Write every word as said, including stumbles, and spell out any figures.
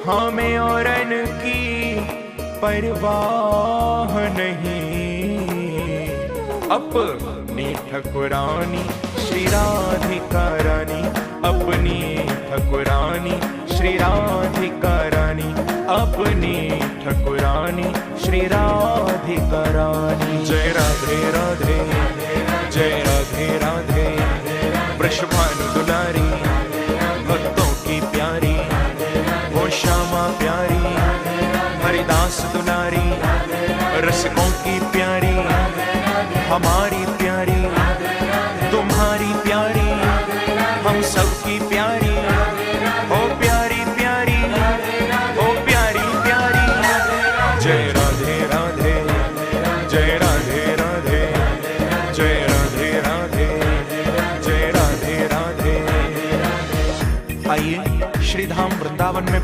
भावें औरन की परवाह नहीं, अपनी ठकुरानी श्री राधिका रानी, अपनी ठकुरानी श्री राधिका रानी, अपनी ठकुरानी श्री राधिका रानी। जय राधे राधे, जय राधे राधे। वृषभानु दुलारी, भक्तों की प्यारी, वो श्यामा प्यारी, हरिदास दुलारी, रसिकों की प्यारी, हमारी